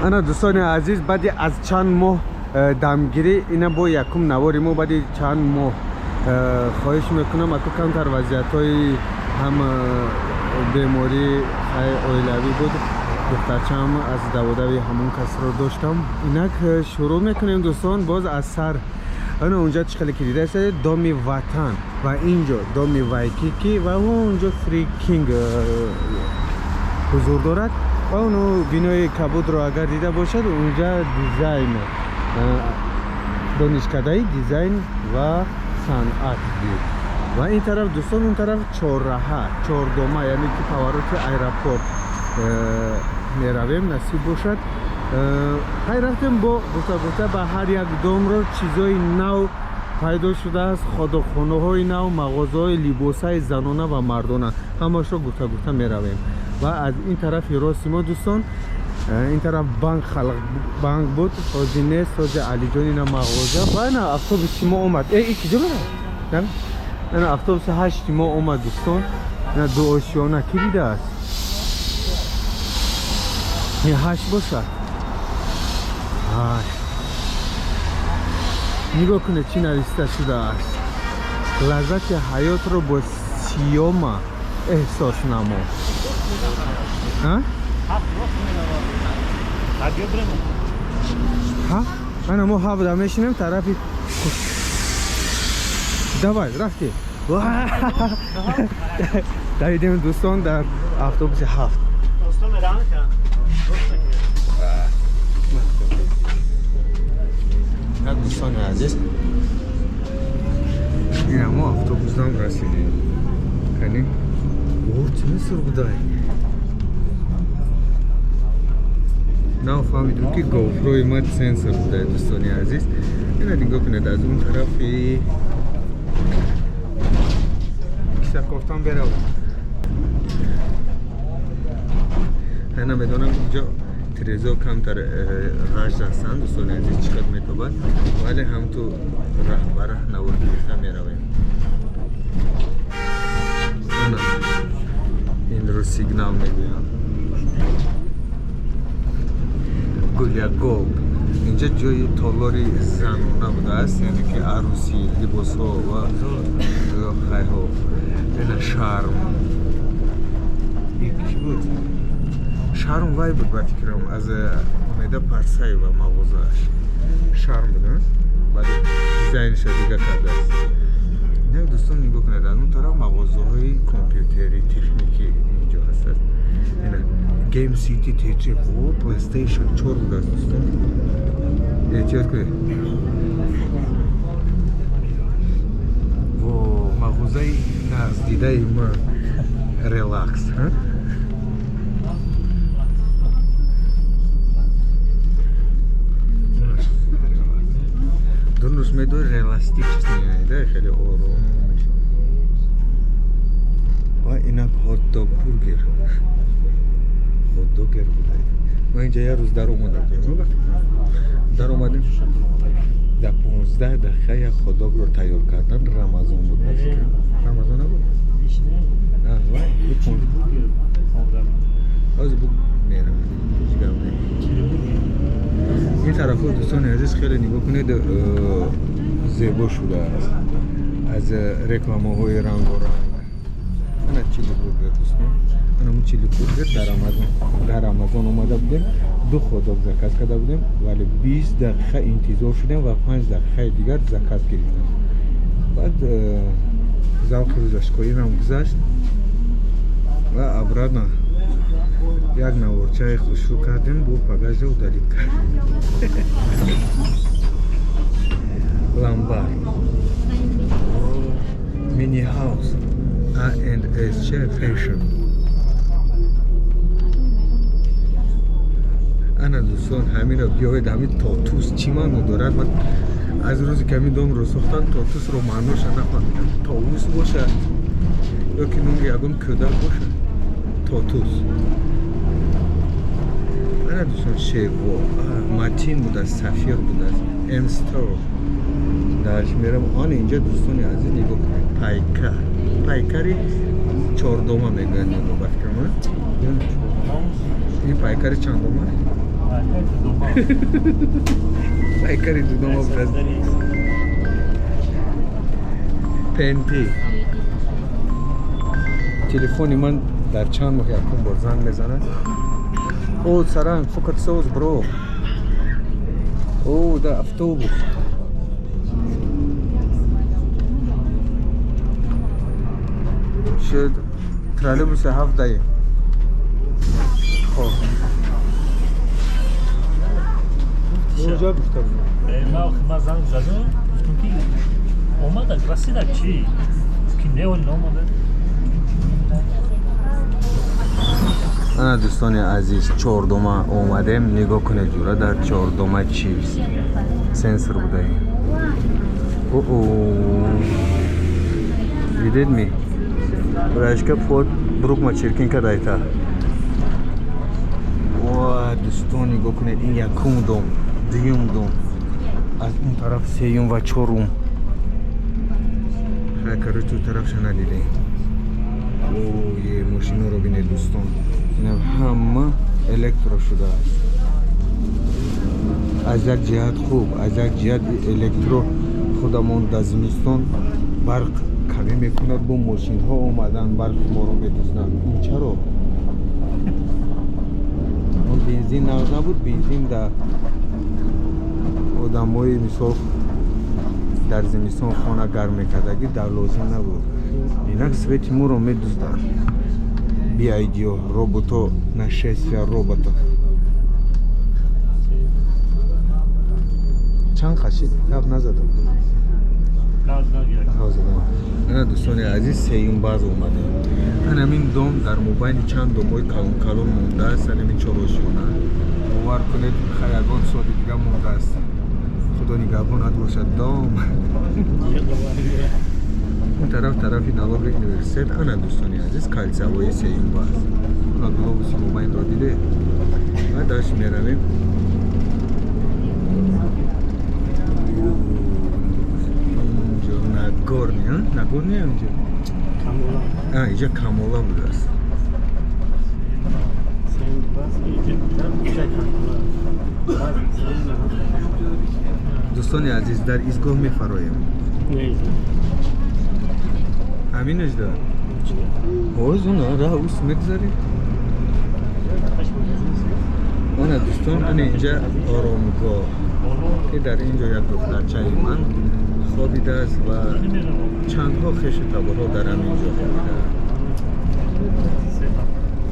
Ана, дӯстони азиз, баъди аз чанд моҳ дамгирӣ ина бо якум навори мо баъди чанд моҳ. Хоҳиш мекунам, аку камтар вазъиятҳои ҳам беморӣ оилавӣ буд, духтарчаам аз даводави ҳамон касро доштам. Инак шурӯъ мекунем, дӯстон, боз аз сар. Ана унҷа чӣ хеле ки дидаистед, доми Ватан ва инҷо доми Вайкики ва онҷо Фри Кинг ҳузур дорад ва ону бинои кабудро агар дида бошад, унҷа дизайн, донишкадаи дизайн ва санъат буд. Ва ин тараф, дӯстон, он тараф чорраҳа, чордома, яъне ки повороти аэропорт меравем, насиб бошад. Хай, рафтем бо гуфта гуфта ба ҳар як домро чизои нав пайдо шудааст, ходохонаҳои нав, мағозаҳои либосаи занона ва мардона, ҳамашро гуфта гуфта меравем. Ва аз ин тарафи рости мо, дӯстон, ин тараф банк, Халқ банк буд, ҳозир нест, ҳозир Алиҷонина мағоза. Ва ина автобуси мо омад. Э, и киҷо меравад? Ина автобуси 8-и мо омад, дӯстон. Ина дуошиёна ки дидааст, ин 8 бошад, 8. Нигоҳ кунед, чӣ нависта шудааст: «Лаззати ҳаётро бо Сиёма эҳсос намо». А? Ҳа, ана мо 7-да мешинем тарафи. Давай, рафти, давидем, дӯстон, дар автобуси 7. Дӯстони азиз, ина мо автобусдам расидем. Кани, о, сенсор будай. Нафаҳмидум, ки гофрои ма сенсор будай. Дӯстони азиз, ина нигоҳ кунед, аз он тарафи кисакофтан беравам. Намедонам, инҷо тирезо камтар ғаж ҳастанд, дӯстони азиз, чӣ қадр метобад, вале ҳам ту раҳ ба раҳ навор гирифта меравем. Ана инро сигнал мегӯям. Гулия Голд, инҷа ҷои толори занона будааст, яъне ки арӯсӣ либосҳо ва хайҳо. Ина Шарм, ки буд Шарм, вай буд, ба фикрам, аз Умеда Парсаева мағозааш Шарм буд, баъд дизайнша дига кардааст. Инак, дӯстон, нигоҳ кунед, аз он тараф мағозаҳои компютерӣ, техникӣ инҷо ҳастааст. Ина Game City TJ, о, PlayStation 4 будааст, дӯстон, эҳтиёт кунед. Во, мағозаи нағздидаи ма, Релакс. Дурнуш медои реластичный, да, хеле ором мешавад. Ва инак хот-дог бургер, хот-догер буда. Ма инҷа як рӯз даромада будем, ба фикрам даромадем, дар 15 дақиқа як хот-догро тайёр кардан. Рамазон буд, ба фикрам, Рамазон набуд, вай ҳозир буд, меравад, ҳеҷ гап не. Ин тарафҳо, дӯстони азиз, хеле нигоҳ кунед, зебо шудааст аз рекламаҳои рангоранг. Ана Чили Бургер, дӯстон, анамун Чили Бургер. Дар Амазон омада будем, ду хот-дог заказ карда будем, вале 20 дақиқа интизор шудем ва 5 дақиқаи дигар заказ гирифтем. Баъд завқи рӯзашкоирам гузашт ва обратно як наворчаи хушрӯ кардем, бо багажа удалить кардем. Ламбар, Мини Хаус, A&S че Fashion. Ана, дӯстон, ҳамиро биёед. Ҳамин тотус чӣ маъно дорад? Ман аз рӯзе ки ҳамин домро сохтан, тотусро маъноша нафаҳмидам. Товус бошад ё ки номи ягон кӯдак бошад, тотус. Ана, дӯстон, шерво Матин будааст, Сафир будааст, Мстор дарш мерам. Он инҷа, дӯстони азиз, нигоҳ кунед, пайкар, пайкари чордома мегӯянд, нигоҳ, ба фикрам, ин пайкари чандома? Пайкари дудома будааст. Пенти. Телефони ман дар чанд моҳ якум бор занг мезанад. О, саранг, фукат соз, бро. О, да, автобус. Шуд троллейбуси ҳафтдаем. Хоб. Куҷо гуфта будем? Ман занг задам, гуфтам, ки омада, расида чӣ? Ки не, оли наомада. Ана, дӯстони азиз, чордома омадем. Нигоҳ кунед, ҷура, дар чордома чиз сенсор будаем. Оо, дидед ми? Рашка под брукма чиркин кадайта. Ва, дӯстон, нигоҳ кунед, ин якум дом, дуюм дом, аз он тараф сеюм ва чорум. Хай, короче, ту тарафша надидем. Ое, мошиноро бинед, дӯстон, инам ҳама электро шудааст. Аз як ҷиҳат хуб, аз як ҷиҳат электро худамон дар зимистон барқ камӣ мекунад, бо мошинҳо омадан барқи моро медузданд. Ин чаро? Он бензин нағз набуд. Бензин дар одамои, мисол, дар зимистон хона гарм мекардагӣ дар лозим набуд. Инак свети моро медузданд. BYD-ё, робото, нашествие роботов. Чанд қашид? Гап назадам. Ана, дӯстони азиз, сеюм баз омадем. Анамин дом дар мобайни чанд домҳои калон-калон мондааст. Анамин чорошиёна, бовар кунед, хай, ягон соли дига мондааст. Худо нигаҳбонат бошад, дом. Он тараф тарафи налоги университет. Ана, дӯстони азиз, кольцевой сеюм баз. Ана, глобуси мобайнро диде. Ва дальше меравем. Инҷо Нагорный, Нагорный инҷо. Инҷа Камола будааст. Дӯстони азиз, дар изгоҳ мефароем. Ҳаминаш да ҳоз она раҳ ус мегзарем. Ана, дӯстон, ана инҷа оромгоҳ, ки дар ин ҷо як духтарчаи ман хобидааст ва чандҳо хешу таборҳо дар ҳамин ҷо хобидаанд.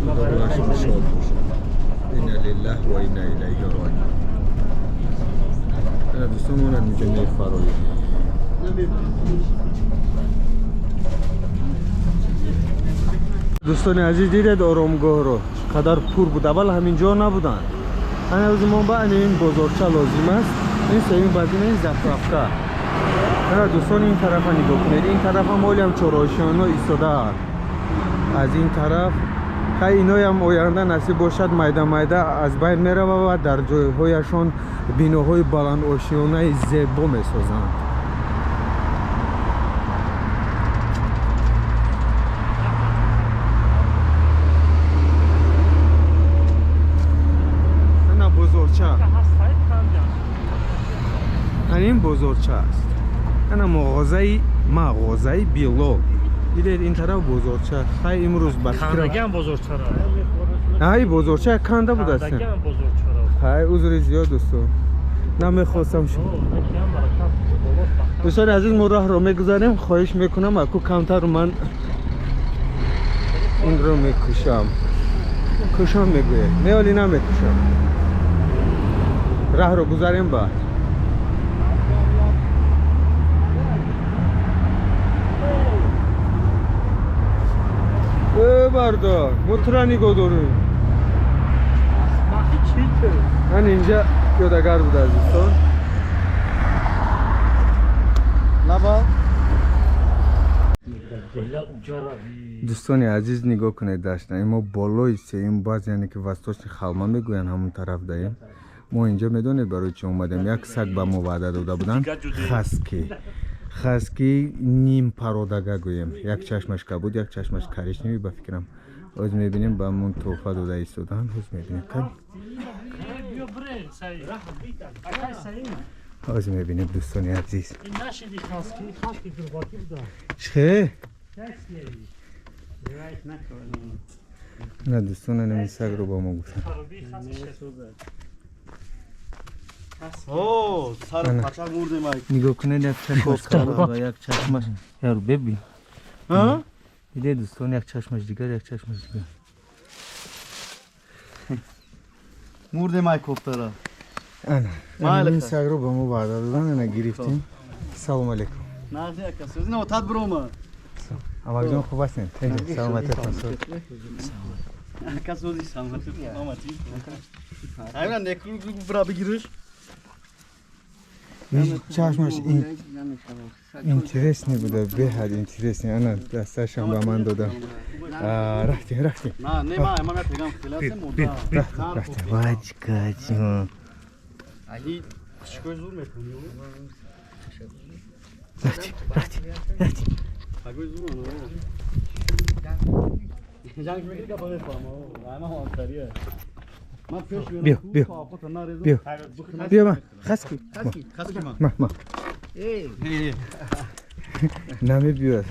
Худо рӯҳашон шод бошад. Инна лиллаҳ ва инна илайҳи роҷиун. Ана, дӯстон, мо инҷо мефароем. Дӯстони азиз, дидед оромгоҳро, чӣ қадар пур буд? Аввал ҳамин ҷо набуданд. Ана рӯзи мо ба ани ин бозорча лозим аст. Ин сеюм базина, ин заправка. Ана, дӯстон, ин тарафа нигоҳ кунед. Ин тарафам ҳолиам чорошиёно истодаанд. Аз ин тараф хай, иноям оянда насиб бошад, майда майда аз байн мерава ва дар ҷойҳояшон биноҳои баландошиёнаи зебо месозанд. Ана бозорча, ана ин бозорча аст. Ана мағозаи Билол, дидед? Ин тараф бозорча. Хай, имрӯз ба фикрам Кандагиам бозорчара. Ай, бозорча канда будаст. Кандагиам бозорчара. Хай, узри зиёд, дӯстон, намехостам. Дӯстони азиз, мо роҳро мегузарем. Хоҳиш мекунам, аку камтар ман инро мекушам. Кушам мегӯед, не, оли намекушам. Раҳро гузарем баъд. Э, бардор, мо тура нигоҳ дорем. Ман инҷа пиёдагар буда, дӯстон. Лаба. Дӯстони азиз, нигоҳ кунед, дашта мо болои сеюм баз, яъне ки Восточный холма мегӯянд, ҳамон тараф даем. Мо инҷа медонед барои чӣ омадем? Як саг ба мо ваъда дода буданд, хаски, хаски ним пародага гӯем. Як чашмаш кабуд, як чашмаш коричневый, ба фикрам. Ҳоз мебинем, ба мон тӯҳфа дода истодаанд. Ҳоз мебинем. ҳозир мебинем дӯстони азиз. Чхе? На дӯстон, ин сагро ба мо гуфтанд. Нигоҳ кунед, як чашмаш ва як чашмаш яру бебин. Диде дӯстон, як чашмаш дигар, як чашмаш дигар. Мурдем ай кофтара. Ана, ин сагро ба мо ваъда додан, ана гирифтем. Салом алейкум. Нағзи ака, сӯзи отат бирома. Амакҷон, хуб ҳастем? Саломатиятон. Ака, сӯзи саломатӣ. Аймина некру бира бигириш. Чашмаш интересный буда, беҳад интересный. Ана дасташам ба ман додам. Рафтем, рафтем. На, не ма, ма мегам хиласем. Рафтем, рафтем. Вачка ҷон. Али кучкой зур мекунӣ. Рафтем, рафтем, рафтем. Агой зур оно. Ҷанг мекунӣ, гапа мефаҳмам. Ама ҳамсария. Биё, биё. Биё. Биё ма. Хаски. Хаски ма. Ма, ма. Намебиёд.